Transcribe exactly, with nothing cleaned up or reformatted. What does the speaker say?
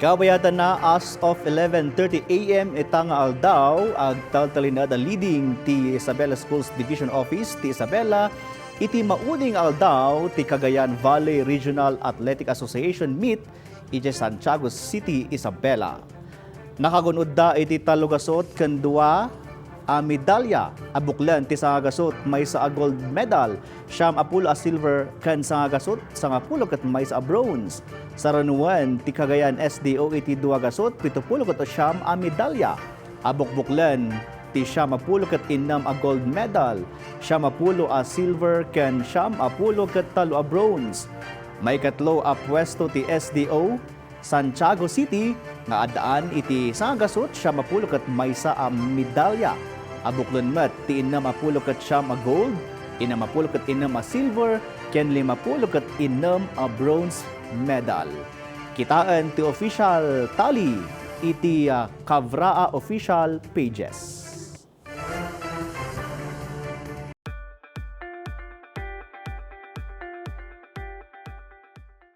Kabayatanna, as of eleven thirty a m ita nga aldaw, agtaltalinaed a leading ti Isabela Schools Division Office ti Isabela iti maudi nga aldaw ti Cagayan Valley Regional Athletic Association Meet idiay Santiago City, Isabela. Nakagun-odda iti tallo gasut ken dua a medalya a buklen ti sangagasut maysa a gold medal, siam a pulo a silver ken sangagasut sangapulo ket maysa a bronze. Sarunoen ti Cagayan S D O iti dua gasut pito pulo ket siam a medalya a bukbuklen ti siam a pulo ket innem a gold medal, siam a pulo a silver ken siam a pulo ket tallo a bronze. Maikatlo a puesto ti S D O Santiago City nga addaan iti sangagasut siam a pulo ket maysa a medalya a buklen met ti innem a pulo ket siam a gold, innem a pulo ket innem a silver, ken lima pulo ket innem a bronze medal. Kitaen ti official tally iti, ah, Kavraa official pages.